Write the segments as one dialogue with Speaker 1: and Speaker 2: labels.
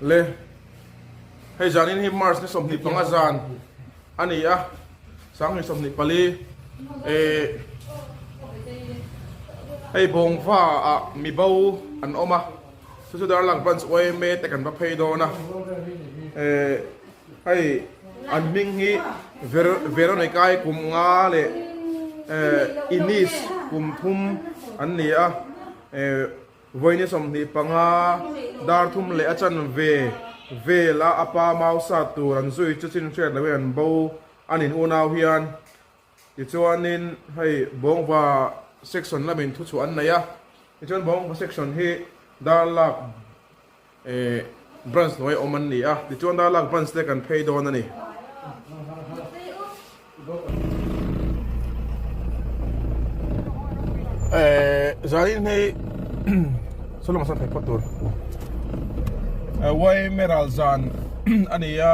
Speaker 1: Le hei zanin hi March ni 25 zan a ni a sanghnih 24 eh hei bawngva ah mi bo an awm a chu chu Darlang branch yma te kan va phei dawn a eh hei an hming hi Veronica-i kum nga leh eh Innis kum thum an ni a eh. Vawiin 25 dar thum leh a chanve vel a a pa mau sat tur an zui chu chin hriat loin an bo a nin unau hian. Tichuanin hei Bawngva section lamin thuchhuah an nei a, tichuan Bawngva section hi Darlak Branch hnuai awm an ni a, tichuan Darlak Branch te kan phei dawn a ni. Zanin hi saw lamah sawn thei phawt tur yma ral zan a ni a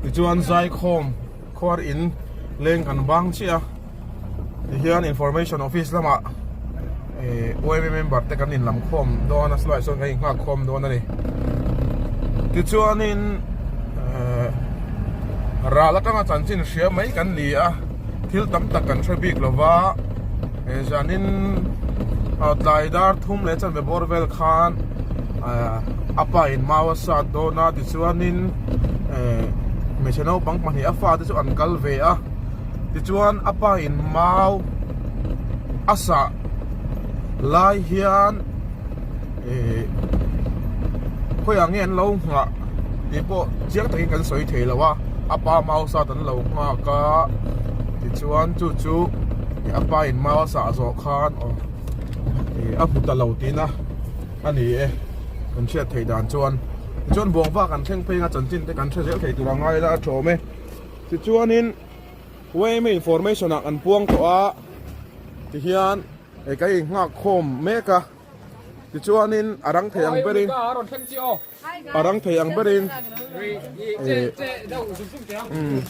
Speaker 1: tichuan zaikhawm khuar in leng kan bang chiah a. Tihian information office lamah eh yma member te kan inlam khawm dawn a slide sawn kan inghak khawm dawn a ni tichuanin eh ral atanga chanchin hria mai kan ni a thil tam tak kan hre bik lova eh zanin ah tlai dar thum leh chanve bawr vel khan ah a pa in mau a sat dawn a tichuanin eh hmeichhe naupang pahnih a fate chu an kal ve a. Tichuan a pa in mau a sah lai hian eh khawiah nge an lo nghah tih pawh chiang takin kan sawi thei lo a, a pa mau sat an lo nghak a tichuan chu chu a pa in mau a sah zawh khan aw eh a hmu ta lo tihna a ni e kan hriat theih dan chuan tichuan buangva kan thleng phei anga chanchin te kan hre zel thei tur a ngai la a tawm e. Tichuanin yma information ah kan puang tawh a tihian hei kan inghak khawm mek a tichuanin a rang thei ang berin a rang thei ang berin eh umm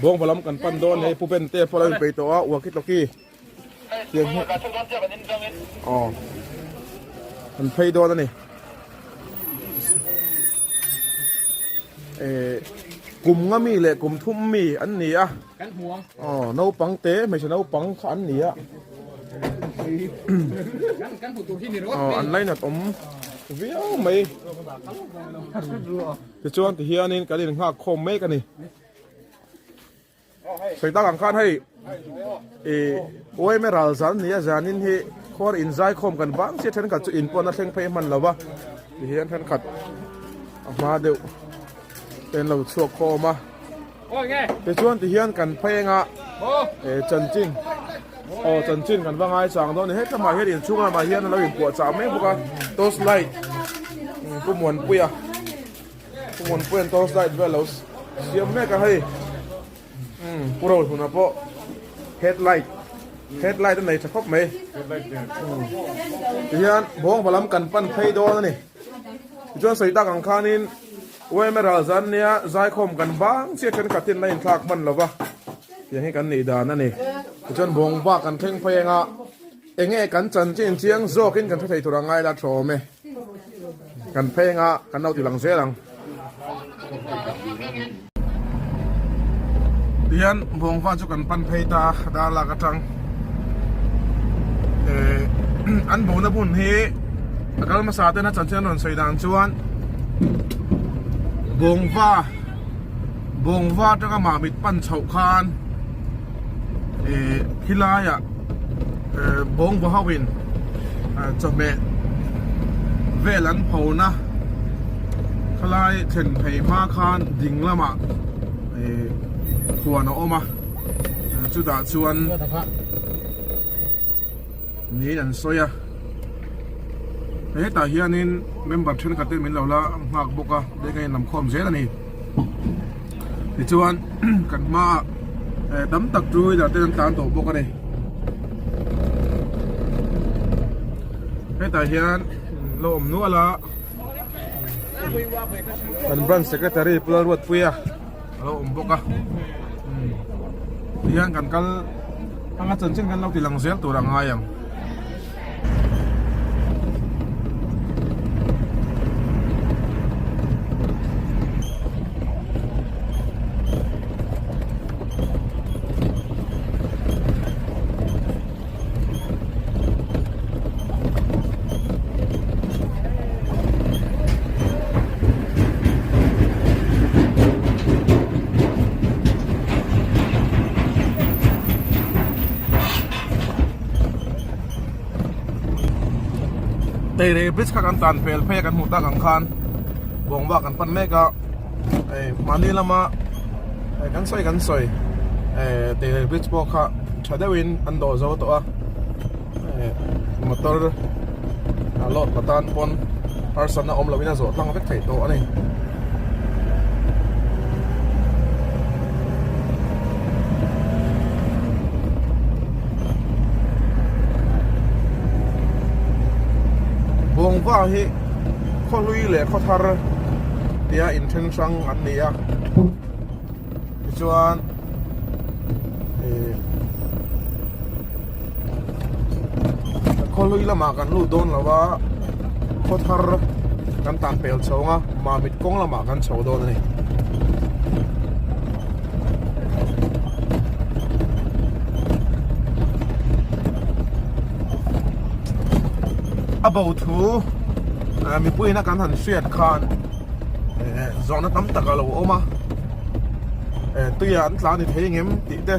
Speaker 1: bawngva lam kan pan dawn hei pu Ben te pawh a lo inpeih tawh a walkie talkie tiang hi aw an phei dawn a ni eh kum nga mi leh kum thum mi an ni a aw naupang te hmeichhe naupang kha an ni a aw an lainat awm viau mai tichuan tihianin kan innghak khawm mek a ni. Sawi tak ang khan hei ih yma ral zan nia zanin hi khuar inzai khawm kan vang chiah thenkhat chu in pawn a thleng phei hman lo va tihian thenkhat a hma deuh te an lo chhuak khawm a tichuan tihian kan phei anga eh chanchin aw chanchin kan va ngai chang dawn a ni hetlama hian inchhung lamah hian a lo inpuahchah mek bawk a torch light pu Muanpuia. Muanpuia'n torch light vel lo siam mek a hei umm pu Rohlhuna pawh headlight headlight a nei tha khawp mai umm tihian bawngva lam kan pan phei dawn a ni tichuan sawi tak ang khanin yma ral zan nia zaikhawm kan bang chiah thenkhatin la inthlak hman lova tiang hi kan nih dan a ni tichuan bawngva kan thleng phei anga enge kan chanchin chiang zawkin kan hre thei tur a ngai la thawm e. Kan phei anga kan lo ti lang zel ang. Tihian bawngva chu kan pan phei ta dar lak atang eh an bona hmun hi a kal hmasa ten a chanchin an rawn sawi dan chuan bawngva bawngva atanga mamit pan chhoh khan eh khilaiah bawngva ho in chawhmeh vel an phona khalai thlen phei hma khan ding lamah eh huan a awm a chutah chuan niin an sawi a hetah hianin member thenkhat te min lo la nghak bawk a leng a inlam khawm zel a ni tichuan kan hmaah eh tam tak two wheeler te an tlan tawh bawk a ni hetah hian lo awm nual a kan branch secretary Pu Lalruatpuia a lo awm bawk a tihian kan kal anga chanchin kan lo ti lang zel tur a ngai ang. Teirei bridge kha kan tlan fel phei a kan hmuh tak ang khan bawngva kan pan mek a hei mahni lama hei kan sawi kan sawi eh Teirei bridge pawh kha tha deuhin an dawh zo tawh a eh motor a load la tan pawn harsatna awm lohin a zawh tlang vek theih tawh a ni. Bawngva hi khawhlui leh khawthar tia inthen hrang an ni a tichuan ih khawhlui lamah kan lut dawn lo a khawthar kan tan pel chho ang a mamit kawng lamah kan chho dawn a ni. A bo thu mipuiin a kan han hriat khan zawhna tam tak a lo awm a tuiah an tla ni thei ngem tih te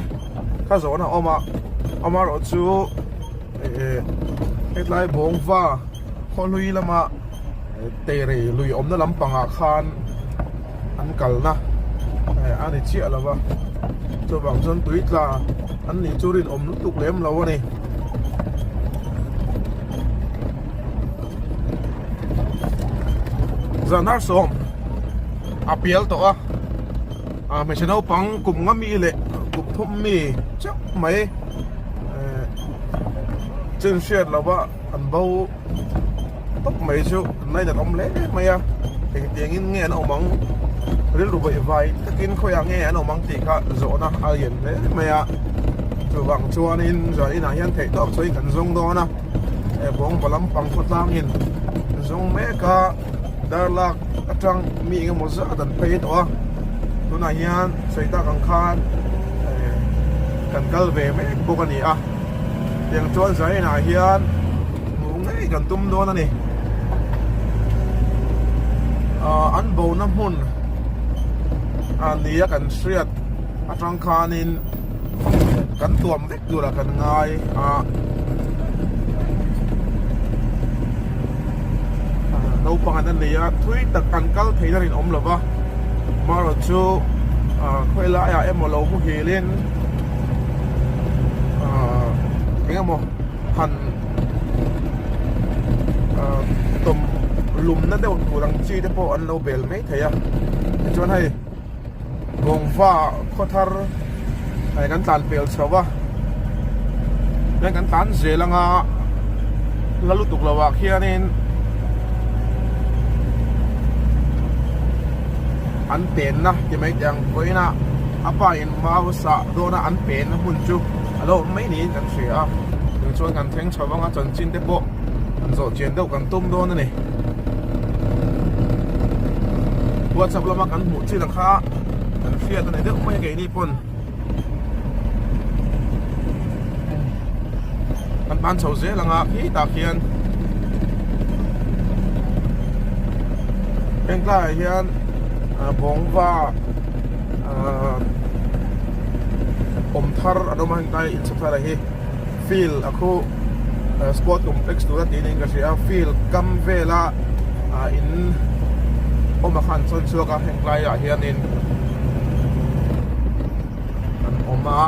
Speaker 1: kha zawhna a awm a amaherawhchu hetlai bawngva khawhlui lama teirei lui awmna lampangah khan an kalna a ni chiah lo va chuvang chuan tui tla an nih chu rinawm lutuk lem lo a ni. Zan har sawm a pial tawh a ah hmeichhe naupang kum nga mi leh kum thum mi chauh mai eh chin hriat lo va an bo tawp mai chu an lainat awm hle mai a engtiang in nge an awm ang rilru vaih vai takin khawiah nge an awm ang tih kha zawhna a lian hle mai a chuvang chuanin zan inah hian theih tawk chu kan zawng dawn a he bawngva lampang khawtlangin zawng mek a darlak atang mi eng emaw zat an phei tawh a tunah hian sawi tak ang khan eh kan kal ve mek bawk a ni a tiang chuan zan inah hian hmuh ngei kan tum dawn a ni ah an bona hmun a nia kan hriat atang khanin kan tuam vek tura kan ngai a naupang an nei a thui tak an kal theihna rinawm lo va marawhchu ah khawi laiah emaw lo muhilin ah eng emaw han ah tawm lumna deuh tur ang chi te pawh an lo bel mai thei a tichuan hei Bawngva khaw thar hei kan tlan pel chho a hian kan tlan zel anga la lutuk lo ah khianin an penna ti mai teh ang vawiin a a pa in mau sah dawn a an penna hmun chu a lo awm mai niin kan hria a tichuan kan thleng chho anga chanchin te pawh an zawh chian deuh kan tum dawn a ni. Whatsapp lama kan hmuh chin ang kha kan hriat a ni deuh mai a keini pawn kan tan chho zel anga khi tak hian heng tlaiah hian bawngva ah awm thar an awm a heng tlai inchhe thar a hi. Field a khu sport complex tura tih niin ka hria a field kam vela ah in awm a khan chuan chhuak a heng laiah hianin an awm a.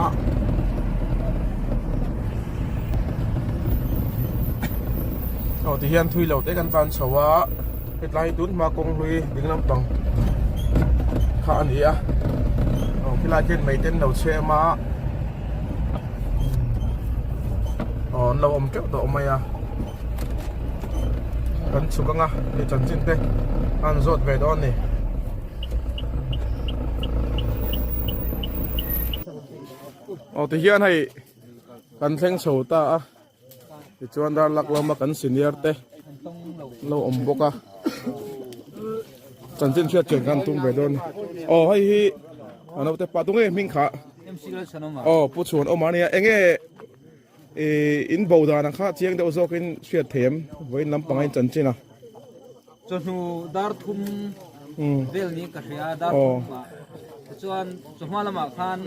Speaker 1: Aw tihian thui lo te kan tlan chho a hetlai hi tun hma kawng hlui ding lampang kha a ni a aw khilai khian mei te an lo chhem a. Aw an lo awm teuh tawh mai a kan chhuk anga mi chanchin te an zawt ve dawn a ni. Aw tihian hei kan thleng chho ta a tichuan darlak lama kan senior te lo awm bawk a chanchin hriat chian kan tum ve dawn a ni. Aw hei hi a naute pa tunge hming kha. Aw Pu Chhuan awm a nia enge in bo dan ang kha chiang deuh zawkin hriat thei em vawiin lampang a in chanchin a.
Speaker 2: Chawhnu dar thum vel ni ka hria dar thum ah tichuan chawhma lamah khan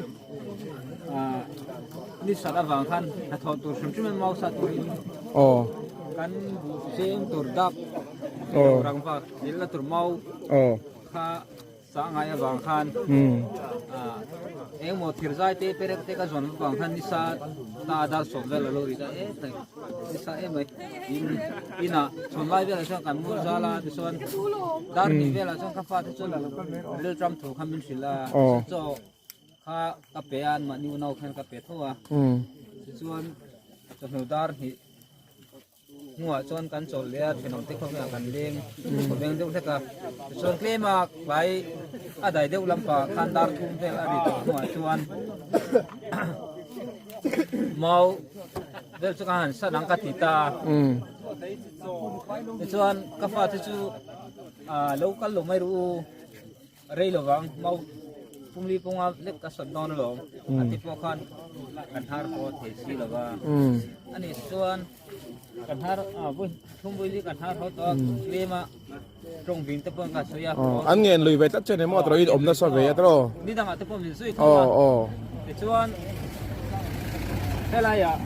Speaker 2: ni sat avang khan hnathawh tur hrim hrim in mau sat turin.
Speaker 1: Aw.
Speaker 2: Kan buh zeng tur dap rangva thil la tur mau kha Sa ngai avang khan engmaw thirzai te perek te ka zawn avang khan nisa ta dar sawm vel a lo ri ta em mai nisa em mai in inah chhawn lai velah chuan kan mu zal a tichuan dar hnih velah chuan ka fate chuan rilṭam thu kha min hrilh a chaw kha ka pe a mahni unau khan ka pe tho a tichuan chawhnu dar hnih. Hnuah chuan kan chawlh leh a, thenawmte khawvengah kan leng khawveng deuh hlek a. Tichuan tlem a tlai a dai deuh lampah khan dar thum vel a ri tawh hnuah chuan mau vel chu ka han sat ang ka ti ta a. Tichuan ka fate chu lo kal lo mai ru u. Rei lovang mau pumli punga lek ka sawt dawn alawm a ti pawh khan kan har haw thei si lova ani chuan kan har a vui thum vui li kan har haw tawh a tlem a tawng vin te pawh ka sawi a
Speaker 1: an ngen lui ve tlat che ni maw tawh in awm nasa ve a tawh
Speaker 2: ni dangah te pawh min zui tho a tichuan helaiah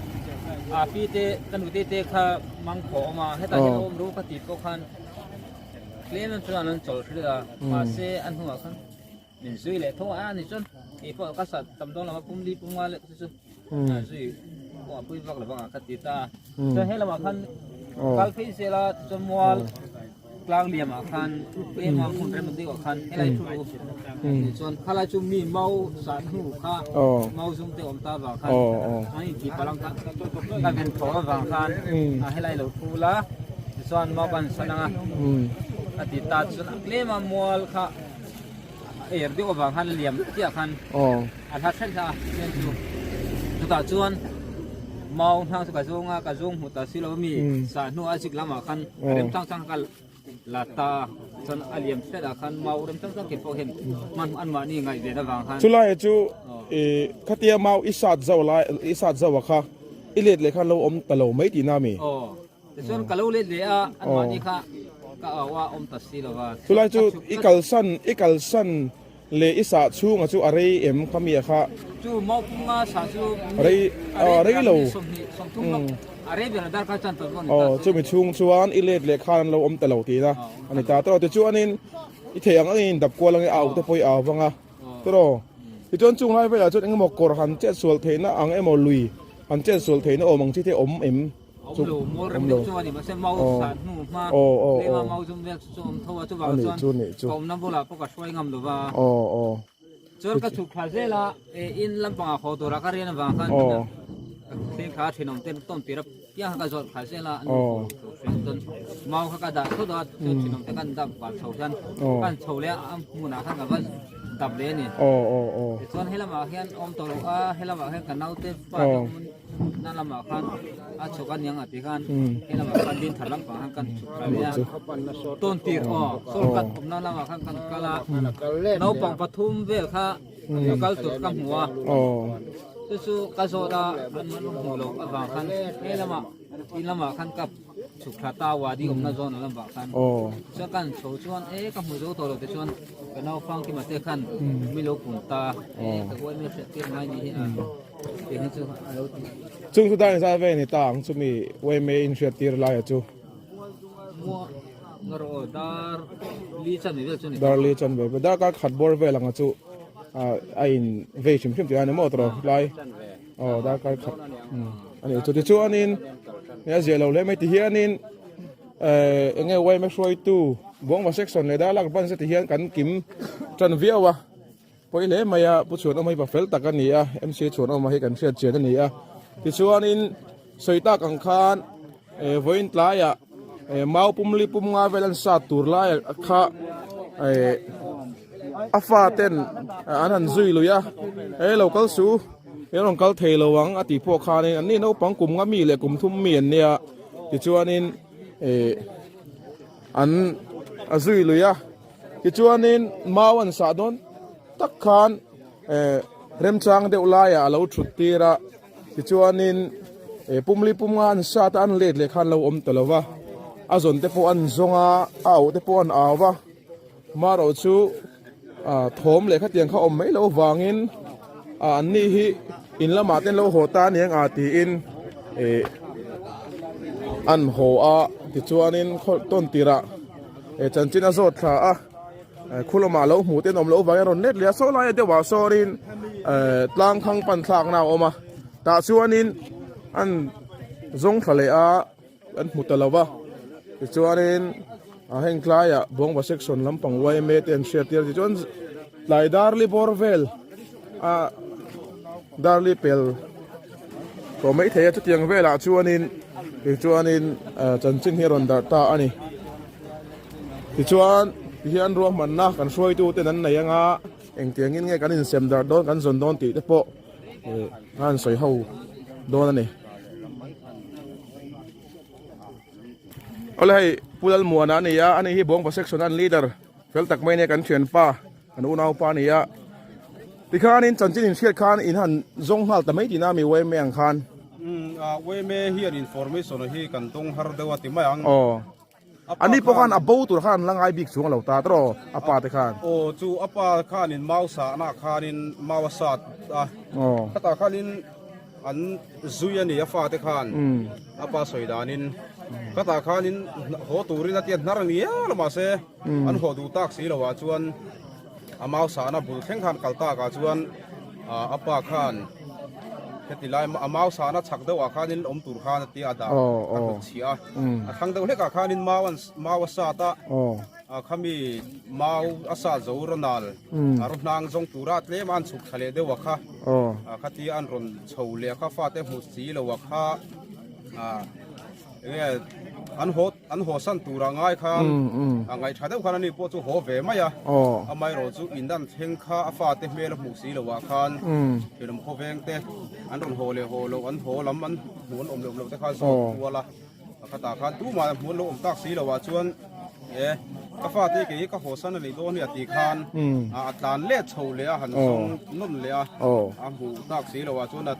Speaker 2: a pi te ka nute te kha mangkhawh awm a hetah hian awm ru ka tih pawh khan Tlem chuan an chawl hrilh a, mahse a hnuah khan min zui leh tho a, ani chuan kei pawh ka sat tam dawn lo a, pum li pum nga leh chu chu zui pawh a pui vak lo vang a ka ti ta a. Chuan he lamah khan kal phei zel a, tichuan mual tlang liamah khan tlema hmun rem deuhah khan helai thu ru tichuan khalai chu mi mau sah hnu kha mau zum te awm ta avang khan an intih palh ang kha ka ven thaw avang khan helai lo thu la. Tichuan mau kan san ang a, a ti ta chuan a tlem a mual kha a er deuh avang khan liam chiah khan a hla hrelh a chuan chu chutah chuan mau hnang chu ka zawng a ka zawng hmu ta si lo mi sah hnu a zik lamah khan a rem chang chang ka la ta chuan a liam hrelh ah khan mau rem chang chang ke pawh hian hman anmahni ngaih ven avang khan
Speaker 1: Chulai chu khatia mau i sat zauh lai i sat zauh a kha i let leh khan lo awm ta lo mai tihna mi?
Speaker 2: Tichuan ka lo let leh a, anmahni kha ka au a awm ta si lo va.
Speaker 1: Chulai chu i kalsan, i kalsan leh i sah chhunga chu a rei em kha mi a kha?
Speaker 2: Chu Maupunga sah chu
Speaker 1: rei, a rei lo.
Speaker 2: 20, 30 lawk, a rei ber darkar chuan tawlh pawh a ni ta.
Speaker 1: Aw, chumi chhung chuan i let leh khan an lo awm ta lo tihna a ni ta. Tawh tichuanin i theih ang angin dap kual angin a au te pawh i au vang a. Tawh tichuan chung lai velah chuan engemaw kawr han chetsual theihna ang emaw lui han chetsual theihna awm ang chi te awm em?
Speaker 2: Awm lo, mual rem deuh chu a ni, mahse mau sah hnu hma lema mau zum vel chu chu awm tho a, chuvang chuan ka awmna bulah pawh ka hruai ngam lo va. Chuan ka chhuk thla zel a, in lampangah haw tura ka rian avang khan ka thleng thla a thenawm ten tawn tir a piang kha ka zawrh thla zel a, an lo haw hreh chuan mau kha ka dah thawt a, chuan thenawm te kan dap vah chho hian kan chho leh a, a hmunah khan ka va dap leh a ni. Tichuan helamah hian awm tawh lo a, helamah hian ka naute pa te awm. Na lamah khan a chhuk a niang a ti khan he lamah khan din thar lampang khan kan chhuk thla leh a tawn tir aw sawrkat awmna lamah khan kan kal a naupang pathum vel kha lo kal tur ka hmu a chu chu ka zawt a an hmuh loh avang khan he lamah in lamah khan ka chhuk thla ta wadi awmna zawn a lamah khan chuan kan chho chuan e ka hmu zo tawh lo tichuan ka naupang kima te khan mi lo pun ta e ka uai mi hriat tir ngai ni hi a.
Speaker 1: Chung chu dan zai ve ni ta ang chu mi yma in hriat tir lai a chu. Dar li chan ve dar kar khat bawr vel anga chu a in vei hrim hrim tih a ni maw tawh lai aw dar kar khat ani chu tichuanin a zia lo hle mai ti hianin enge yma hruaitu Buangva section leh Darlak branch te ti hian kan kim tan viau a. Pawi hle mai a, Pu Chhuanawma hi pa fel tak a ni a, MC Chhuanawma hi kan hriat chian a ni a. Tichuanin sawi tak ang khan eh vawiin tlaiah eh mau pumli pum nga vel an sat tur lai kha eh a fa ten an han zui lui a, he lo kal su he rawn kal thei lo ang a tih pawh khanin an ni naupang kum nga mi leh kum thum mi an nia tichuanin eh an a zui lui a. Tichuanin mau an sah dawn tak khan eh remchang deuh laiah a lo thut tir a, tichuanin eh pumli pum nga an sat a an let leh khan lo awm ta lo va, a zawn te pawh an zawng a, a auh te pawh an au va, marawh chu ah thawm leh khatiang kha awm mai loh vangin ah an ni hi in lamah te an lo haw ta aniang a tiin eh. an haw a tichuanin khaw tawn tirah chanchin a zawt thla a khu lamah lo hmuh te an awm loh avangin a rawn let leh a saw laia deuhah sawnin tlang khang pan thlakna a awm a tah chuanin an zawng thla leh a an hmu ta lo va tichuanin heng tlaiah bawngva section lampang yma te an hriat tir a tichuan tlai darli bawr vel a darli pel tawh mai thei a chutiang velah chuanin tichuanin chanchin hi a rawn darh ta a ni tichuan tihian ruahmanna kan hruaitu ten an nei anga engtiangin nge kan insem darh dawn kan zawn dawn tih te pawh eh a han sawi ho dawn a ni. Awle hei Pu Lalmuana a ni a ani hi Bawngva section an leader fel tak mai nia kan thianpa kan unaupa a ni a tikhanin chanchin inhriat khan in han zawng nghal ta mai tihna a mi yma ang khan.
Speaker 3: Umm yma hian information hi kan dawng har deuh a ti mai ang.
Speaker 1: Aw. Ani pawh khan a bo tur khan an la ngai bik chuang lo ta tawh a pa te khan.
Speaker 3: Aw chu a pa khanin mau sahna khanin mau a sat a.
Speaker 1: Aw.
Speaker 3: Khatah khanin an zui a ni a fate khan a pa sawi danin khatah khanin haw turin a tia hnar ngial mahse an haw duh tak si loah chuan a mau sahna bul thleng khan kal takah chuan a pa khan heti lai a mau sahna chhak deuhah khanin awm tur khan a tia a dah a hnawt chhiah a. A thlang deuh hlekah khanin mau an mau a sat a, khami mau a sat zo rawnal a raw hnang zawng tura tlem a an chhuk thla leh deuh a kha, khatia an rawn chho leh a kha fate hmu si lo a kha enge an haw an haw san tura ngai khan a ngaih tha deuh khan ani pawh chu haw ve mai a, amaherawh chu in an thleng kha a fate hmel a hmuh si lo ah khan thenawm khawveng te an rawn haw leh haw loh an haw lam an hmuh an awm leh awm loh te kha zawt kual a. Pakhatah khan tumah hmuh an lo awm tak si lo ah chuan e ka fate kei hi ka haw san a nih dawn hi a tih khan a tlan let chho leh a han zawng nawn leh a a hmuh tak si lo ah chuan a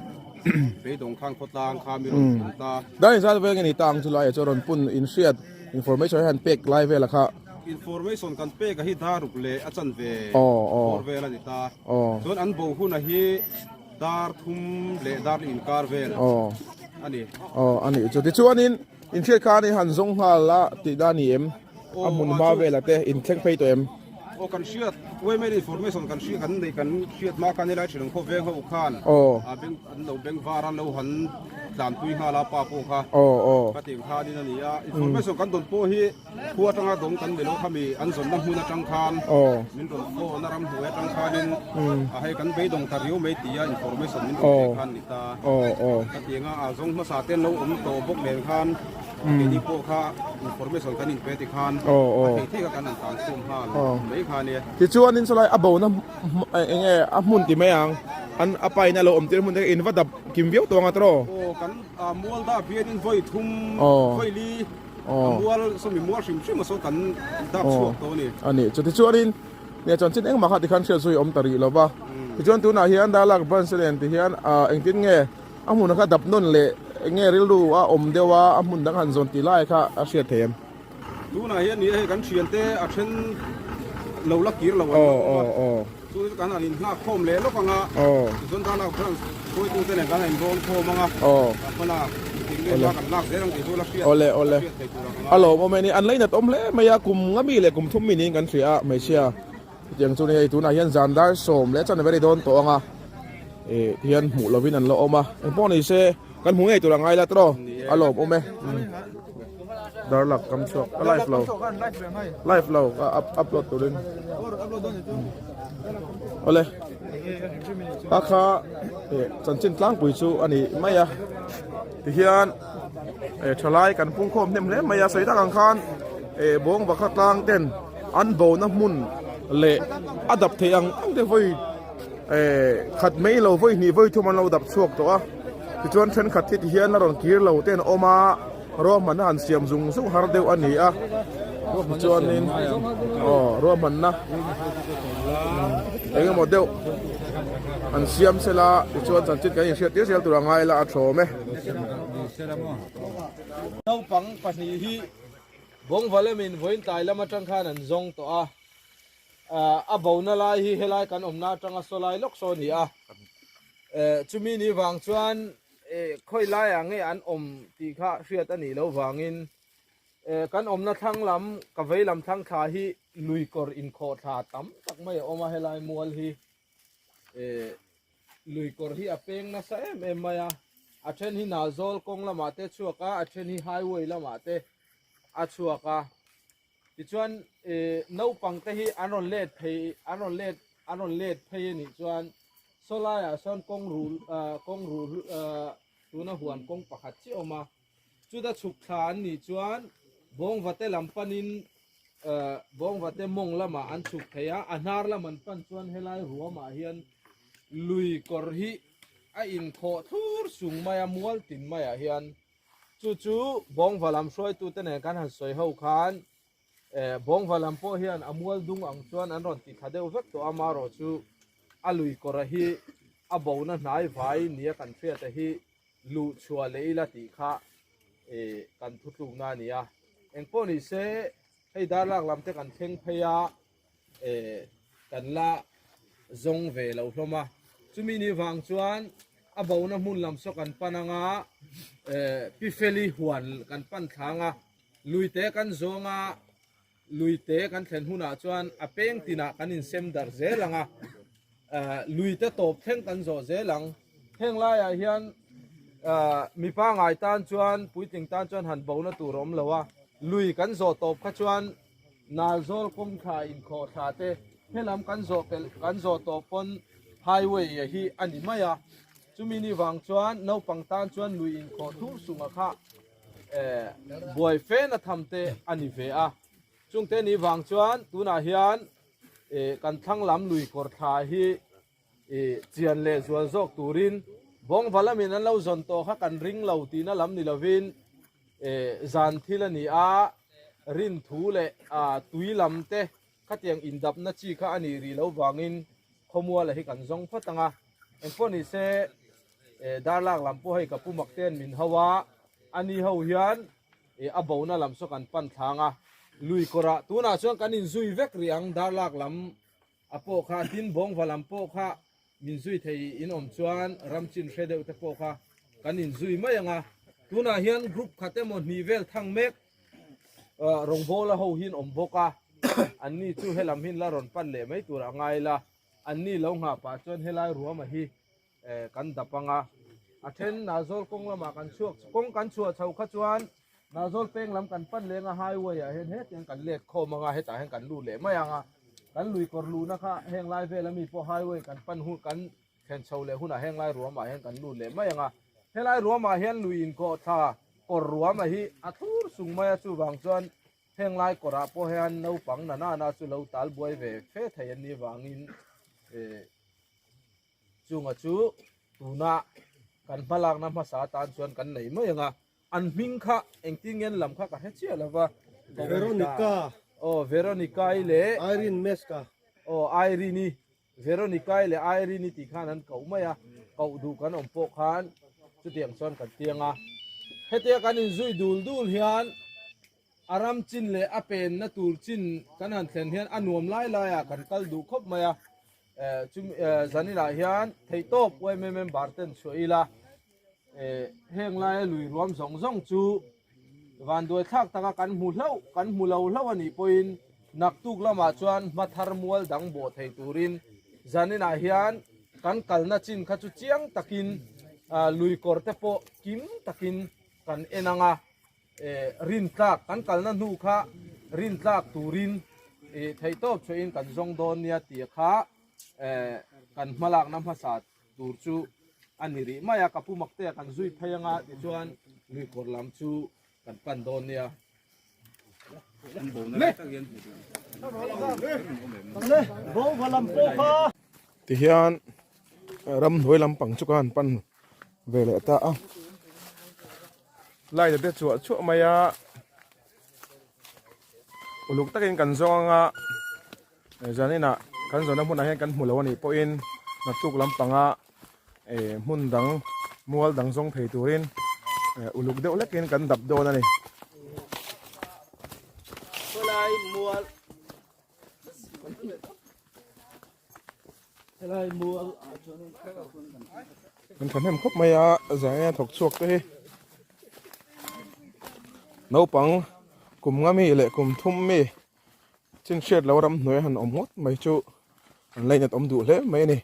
Speaker 3: beidawng khan khawtlang kha mi rawn pun ta.
Speaker 1: Dai zat vel nge ni ta ang chu lai ah chuan rawn pun inhriat information hi han pek lai vel a kha.
Speaker 3: Information kan pek a hi daruk leh a chanve bawr vel a ni ta. Chuan an bo hun a hi. Dar thum leh dar inkar vel a ni.
Speaker 1: Aw a nih chu. Tichuanin inhriat khan i han zawng nghal a tih na ni em? A hmun hma velah te inthleng phei tawh em?
Speaker 3: Aw kan hriat Women information kan hriat kan neih kan hriat hma khan helai thinlung khaw veng ho khan a beng an lo beng var a lo han tlanpui nghal a pa pawh kha ka tih khanin a ni a. Information kan dawn pawh hi Khua atanga dawng kan ni lo kha mi an zawnna hmun atang khan min rawn phone a ramhnuai atang khanin a hei kan beidawng ta riau mai tia information min rawn pek khan ni ta. Ka ti anga a zawng hmasa te an lo awm tawh bawk nen khan keini pawh kha information kan inpe ti khan a thei thei kha kan han tan chhum nghal mai kha nia.
Speaker 1: Tichuanin sawlai a bona eng nge a hmun ti mai ang an a pain a lo awm tir hmun te kha in va dap kim viau tawh ang a tawh.
Speaker 3: Aw kan mual dap hianin vawi thum vawi li A mual sawmi mual hrim hrim a saw kan dap chhuak tawh a ni.
Speaker 1: A ni. Chuti chuanin nia chuan chin engmah kha tikhan hriat zui a awm ta rih lo va. Tichuan tunah hian Darlak branch nen ti hian engtin nge a hmun kha dap nawn leh eng nge rilru a awm deuh a, a hmun dang han zawn tih lai kha a hriat thei em?
Speaker 3: Tunah hian nia hei kan thiante a then lo la kir lo an la awm a. Chu chu kan han inhnak khawm leh lawk ang a, tichuan Darlak branch hruaitute nen kan han inrawn khawm ang a, a hmalak engtin nge hma kan lak zel ang tih chu la hriat hriat thei tur ang a.
Speaker 1: A lawmawm e ni, an lainat awm hle mai a, kum nga mi leh kum thum mi niin kan hria a, hmeichhia chutiang chu ni hei tunah hian zan dar sawm leh chanve a ni dawn tawh ang a, eh tihian hmuh lovin an la awm a, engpawh ni se kan hmu ngei tur a ngai la tawh a lawmawm e. Darlak kam chhuak ka live lo live lo ka upload turin awle a kha chanchin tlangpui chu a ni mai a tihian thalai kan pungkhawm hnem hle mai a sawi tak ang khan bawng bakha tlang ten an bona hmun leh a dap theih ang ang te vawi khat mai lo vawi hnih vawi thum an lo dap chhuak tawh a tichuan thenkhat hi tihian la rawn kir lo te an awm a. Ruahmanna han siam zung zung har deuh a ni a, tichuanin aw ruahmanna eng emaw deuh an siam sela tichuan chanchin kan inhriat tir zel tur a ngai la a thawm e.
Speaker 4: Naupang pahnih hi Bawngvalemin vawiin tlai lam atang khan an zawng tawh a, a bona lai hi helai kan awmna atanga saw lai lawk saw a ni a, chumi ni vang chuan. khawi laiah nge an awm tih kha hriat a nih loh vangin kan awmna thlang lam ka vei lam thlang thla hi lui kawr inkhawh thla tam tak mai a awm a helai mual hi lui kawr hi a peng nasa em em mai a a then hi Nalzawl kawng lamah te a chhuak a a then hi highway lamah te a chhuak a. Tichuan ih naupang te hi an rawn let phei an rawn let an rawn let phei a nih chuan saw laiah sawn kawng ruh ah kawng ruh ah tuna huan kawng pakhat chiah a awm a chuta chhuk thla an nih chuan bawngvate lam panin ah bawngvate mawng lamah an chhuk thei a a hnar lam an pan chuan helai ruamah hian lui kawr hi a inkhawh thlur sung mai a mual tin maiah hian. Chu chu Bawngva lam hruaitute nen kan han sawi ho khan eh Bawngva lam pawh hian a mual dung ang chuan an rawn ti thla deuh vek tawh a marawh chu a lui kawra hi a bona hnai vai nia kan hriata hi luh chhuah leh ila tih kha eh kan thutlukna a ni a. Engpawh ni se hei darlak lam te kan thleng phei a. eh kan la zawng ve lo hlawm a chumi ni vang chuan a bona hmun lam saw kan pan anga eh pi feli huan kan pan thlang a luite kan zawng a luite kan thlen hunah chuan a peng tinah kan insem darh zel ang a eh luite tawp thleng kan zawh zel ang heng laiah hian eh mipa ngai tan chuan puitling tan chuan han bona tur a awm lo a lui kan zawh tawp kha chuan. Nalzawl kawngthla inkhawh thla te helam kan zawh pelh kan zawh tawh pawn highway a hi a ni mai a, chumi ni vang chuan naupang tan chuan lui inkhawh thur sunga kha eh buai fe na tham te a ni ve a, chungte ni vang chuan tunah hian eh kan thlang lam lui kawr thla hi eh chian leh zual zawk turin bawngva lamin an lo zawn tawh kha kan ring lo tihna lam ni lovin Eh zan thil a ni a, rin thu leh ah tui lam te khatiang indapna chi kha a nih rih loh vangin khawmuala hi kan zawng phawt ang a. Engpawh ni se eh darlak lam pawh hei ka pu mak ten min ho a, a ni ho hian eh a bona lam saw kan pan thlang a, lui kawrah tunah chuan kan inzui vek rih ang darlak lam A pawh kha tin bawngva lam pawh kha min zui thei in awm chuan ram chin hre deuh te pawh kha kan in zui mai ang a. Tunah hian group khat emaw hnih vel thang mek rawngbawla ho hi an awm bawk a, anni chu helam hi la rawn pan leh mai tur a ngai la, anni lo nghah pah chuan helai ruama hi kan dap ang a. A then Nazawl kawng lamah kan chhuak, kawng kan chhuah chho kha chuan Nazawl peng lam kan pan leng a, highway ah hian hetiang kan let khawm ang a, hetah hian kan lut leh mai ang a. Kan lui kawr luhna kha heng lai vel ami pawh highway kan pan hun kan thlen chho leh hunah heng lai ruamah hian kan lut leh mai ang a. Helai ruamah hian lui inkawh thla kawr ruama hi a thlur sung mai a, chuvang chuan heng lai kawrah pawh hian naupang na nana chu lo tal buai ve fe thei an nih vangin eh Chunga chu tuna kan hmalakna hmasa atan chuan kan nei mai ang a, an hming kha engtin nge an lam kha ka hre chiah lo va.
Speaker 5: Veronica.
Speaker 4: Aw Veronica-i leh.
Speaker 5: Irene Meska.
Speaker 4: Aw Irene-i, Veronica-i leh Irene-i tih khan an koh mai a, koh duh kan awm pawh khan chutiang chuan kan tiang a. Hetia kan inzui dul dul hian A ram chin leh a penna tur chin kan han thlen hian a nuam lai laiah kan kal duh khawp mai a, chumi zaninah hian theihtawp yma member ten chhuah ila heng laia lui ruam zawng zawng chu vanduai thlak taka kan hmu hlauh kan hmu lo hlauh a nih pawhin naktuk lamah chuan hma thar mual dang bawh thei turin zaninah hian kan kalna chin kha chu chiang takin lui kawr te pawh kim takin kan en ang a. Rin tlak kan kalna hnu kha rin tlak turin theihtawp chhuahin kan zawng dawn nia tih kha kan hmalakna hmasa tur chu a ni rih mai a, ka pu Maktea kan zui phei anga tichuan luikawr lam chu kan pan dawn nia.
Speaker 1: Tihian ramhnuai lampang chu ka han pan ve leh ta a. Light a te chuah chuah mai a uluk takin kan zawng anga zaninah kan zawhna hmunah hian kan hmu lo anih pawhin naktuk lampanga eh hmun dang mual dang zawng thei turin eh uluk deuh hlekin kan dap dawn a ni.
Speaker 5: Helai mual.
Speaker 1: Kan thahnem khawp mai a, zaia thawk chhuak te hi naupang kum nga mi leh kum thum mi chin hriat lo ramhnuai han awm ngawt mai chu an lainat awm duh hle mai a ni.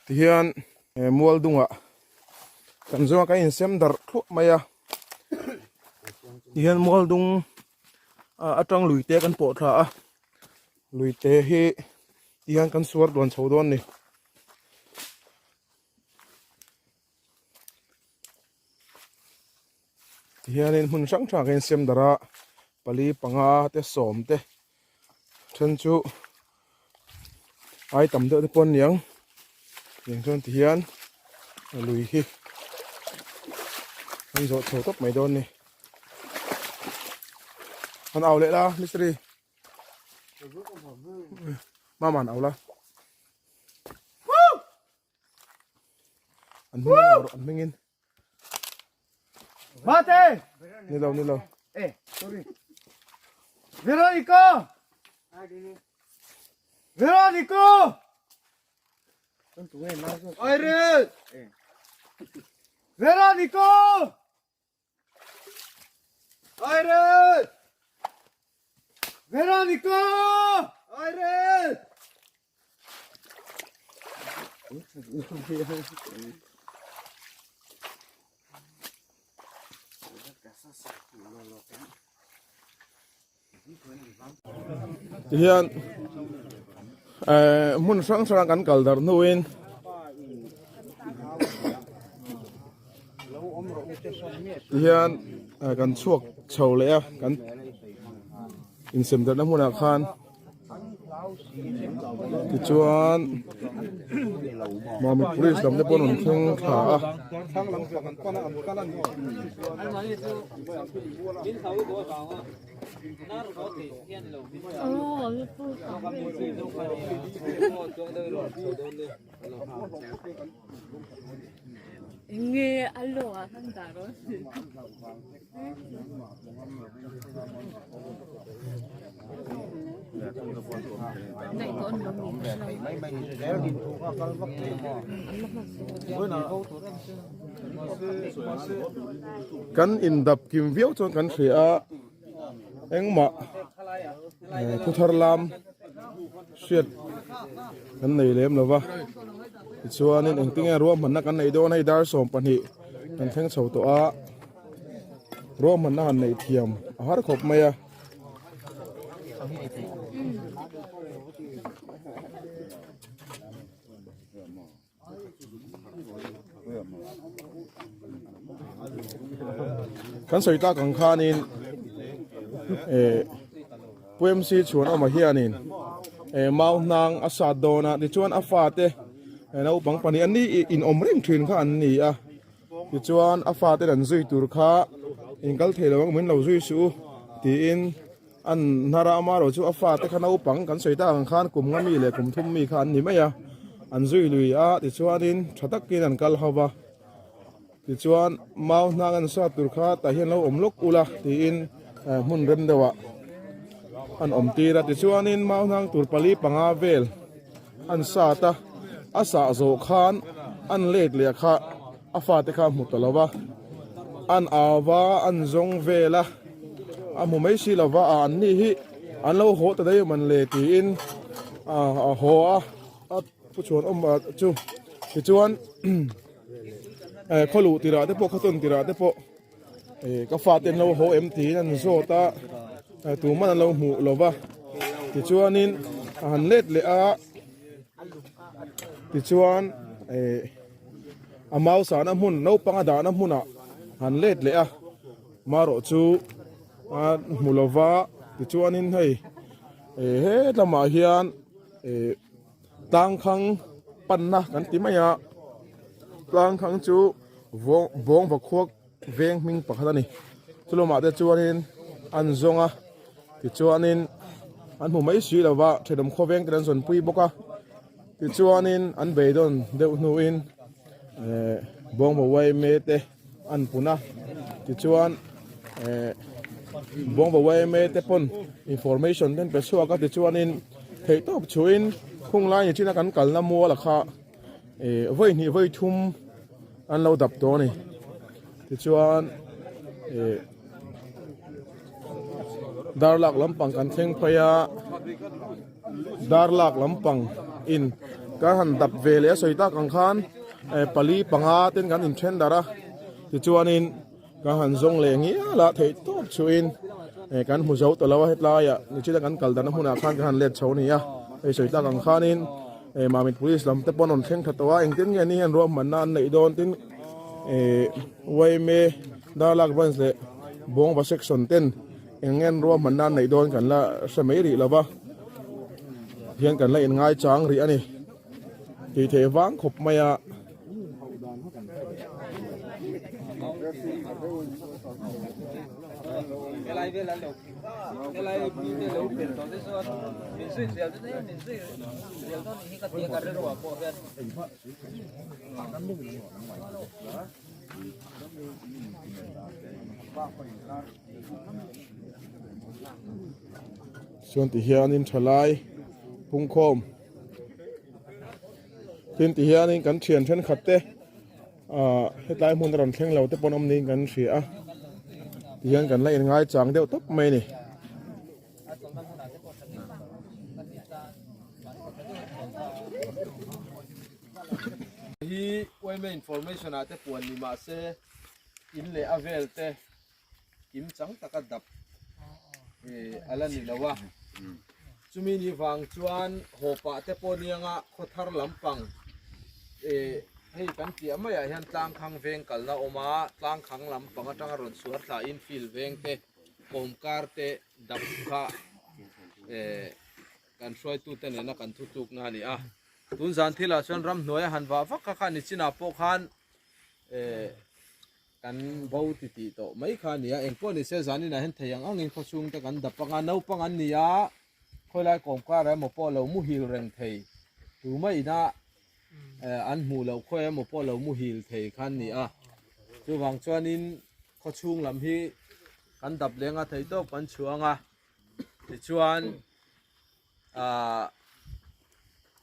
Speaker 1: Tihian mual dungah kan zawnga kan insem darh thluah mai a tihian mual dung atang lui te kan pawh thla a lui te hi tihian kan suar duan chho dawn a ni. Tihianin hmun hrang hrang ah hian siam darh a pali panga te sawm te then chu ai tam deuh te pawh an niang tiang chuan tihian lui hi an zawh chho tawp mai dawn a ni an au leh la mistiri mama an au la. An hmingin au rawh an hmingin.
Speaker 5: Mate!
Speaker 1: Ni lo ni lo.
Speaker 5: Eh, sorry. Veronica! Veronica! Irene! Veronica! Irene! Veronica! Irene!
Speaker 1: Tihian eh hmun hrang hrang kan kal darh hnuin tihian kan chhuak chho leh a kan insem darhna hmunah khan. Tichuan Mamit police lam te pawh an rawn thleng thla a. Kan indap kim viau chuan kan hria a engmah thu thar lam hriat kan nei lem lo va tichuanin engtinge ruahmanna kan neih dawn hei dar 12 kan thleng chho tawh a. Ruahmanna han neih thiam a har khawp mai a. Kan sawi tak ang khanin eh Pu MC Chhuanawma hianin eh mau hnang a sat dawn a tichuan a fate naupang pahnih an ni inawm reng thin kha an ni a. Tichuan a fate an zui tur kha in kal thei lo ang min lo zui suh u tiin an hnar a amaherawh chu a fate kha naupang kan sawi tak ang khan kum nga mi leh kum thum mi kha an ni mai a an zui lui a tichuanin tha takin an kal ho va tichuan mau hnang an sat tur kha tah hian lo awm lawk ula tiin hmun rem deuhah an awm tir a tichuanin mau hnang tur pali panga vel. An sat a, a sah zawh khan an let leh kha a fate kha a hmu ta lo va, an au va, an zawng vel a, a hmu mai si lo va, a an ni hi an lo haw ta daih man le tiin a haw a, a pu chhuan awm chu tichuan khaw luh tirah te pawh khaw tawn tirah te pawh ka fate an lo haw em tiin an zawt a tuman an lo hmuh lo va tichuanin a han let leh a tichuan eh a mau sahna hmun naupang a dahna hmunah han let leh a marawh chu a hmu lo va tichuanin hei eh hetlamah hian eh tangkhang panna kan ti mai a. Tlangkhang chu Bawngva khua veng hming pakhat a ni. Chulawmah te chuanin an zawng a, tichuanin an hmu mai si lova thenawm khawveng ten an zawnpui bawk a, tichuanin an beidawn deuh hnuin eh Bawngva yma te an pun a, tichuan eh Bawngva yma te pawn information te an pe chhuak a, tichuanin theihtawp chhuahin khunglai ni china kan kalna mual a kha. Ih vawi hnih vawi thum an lo dap tawh a ni tichuan ih darlak lampang kan thleng phei a darlak lampang in kan han dap ve leh a sawi tak ang khan eh pali panga ten kan inthen darh a tichuanin. Ka han zawng leh ngial a, theih tawp chuhin eh kan hmu zo ta lo a hetlaiah nichina kan kal danna hmunah khan ka han let chho a ni a, hei sawi tlak ang khanin eh Mamit Police lam te pawh an rawn thleng tha tawh a, engtin nge ni hian ruahmanna an neih dawn tin eh yma Darlak Branch leh Bawngva Section ten eng nge an ruahmanna an neih dawn kan la hre mai rih lo va, hian kan la inngaichang rih a ni tih theih vang khawp mai a. Chuan ti hianin thalai pungkhawm. Tin ti hianin kan thian thenkhat te ah hetlai hmun a rawn thleng lo te pawn awm niin kan hria a ti hian kan la in ngai chang deuh tawp mai a ni.
Speaker 4: Hi yma information ah te puan ni mahse in leh a vel te kim chang taka dap a la ni lo a chumi ni vang chuan haw pah te pawh nianga khaw thar lampang hei kan piah maiah hian tlangkhang veng kalna a awm a tlangkhang lampang atanga rawn suar thla in field veng te kawmkar te dap kha kan hruaitute nena kan thutlukna a ni a tun zan thilah chuan ramhnuai a han vah vak kha kha nichinah pawh khan Kan bo ti tih tawh mai kha a ni a, engpawh ni se zaninah hian thei ang angin khawchhung te kan dap ang a, naupang an ni a, khawilai kawmkar emaw pawh lo muhil reng thei, tuma ina an hmuh loh khawi emaw pawh lo muhil thei kha an ni a, chuvang chuanin khawchhung lam hi kan dap leng a thei tawp kan chhuang a, tichuan. Ahh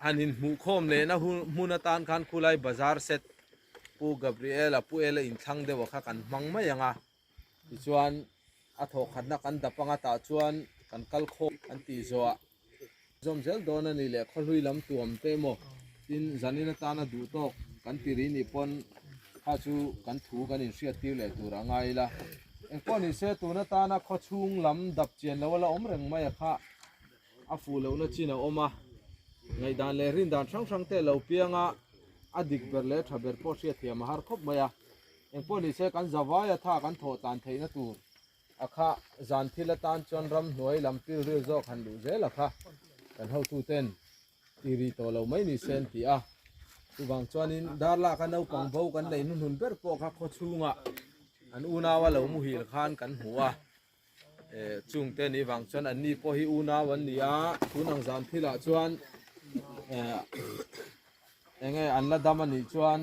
Speaker 4: han inhmuhkhawm lehna hmun atan khan khulai bazar set Pu Gabriel-a Pu Ela inthlang deuh a kha kan hmang mai ang a, tichuan a thawhkhatna kan dap anga tah chuan kan kal khawm an tih zawhah zawm zel dawn a ni leh khawhlui lam tuam te emaw tin zanin atana duh tawk kan ti ri nih pawn kha chu kan thu kan inhriat tir leh tur a ngai ila engpawh ni se tun atana khawchhung lam dap chian lo a la awm reng mai a kha. A fuh lohna chin a awm a, ngaihdan leh rindan hrang hrang te lo piang a, a dik ber leh tha ber pawh hriatthiam a har khawp mai a. Engpawh ni se kan zavaia tha kan thawh tlan theihna tur a kha zan thil atan chuan ramhnuai lam pilril zawk han luh zel a kha kan hotuten ti ri tawh lo mai ni se an ti a. Chuvang chuanin darlaka naupang bo kan neih hnuhnun ber pawh kha khawchhungah an unaua lo muhil khan kan hmu a. Chung te nih vang chuan anni pawh hi unau an ni a, tun ang zan thilah chuan enge an la dam a nih chuan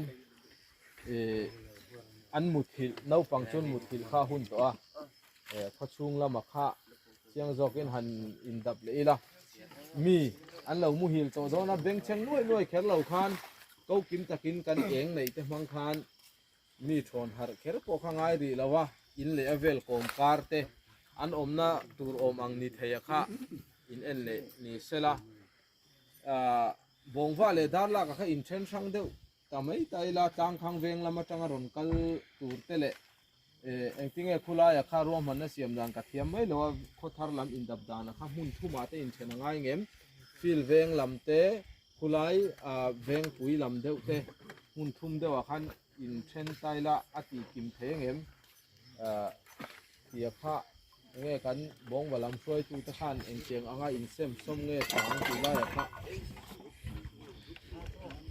Speaker 4: an muthilh naupang chuan muthilh kha a hun tawh a, khawchhung lama kha chiang zawkin han indap leh ila, mi an lo muhil tawh dawn a, bengchheng nuai nuai kher lo khan ko kim takin kan eng neih te hmang khan Mi thawn harh kher pawh kha ngai rih lo a, in leh a vel kawm kar te an awmna tur awm ang ni thei a kha in en leh ni sela. Ahh Bawngva leh Darlak a kha in then hrang deuh ta mai ta ila, Tlangkhang veng lam atanga rawn kal tur te leh eh engtinge khulaia kha ruahmanna siam dan ka thiam mai lo a, khawthar lam indap dan a kha hmun thumah te inthen a ngai ngem, field veng lam te Khulai vengpui lam deuh te hmun thum deuhah khan inthen ta ila a tih kim thei ang em? Tia kha enge kan bawngva lam hruaitute khan engtiang anga insem sawm nge tha ang tih laiah kha.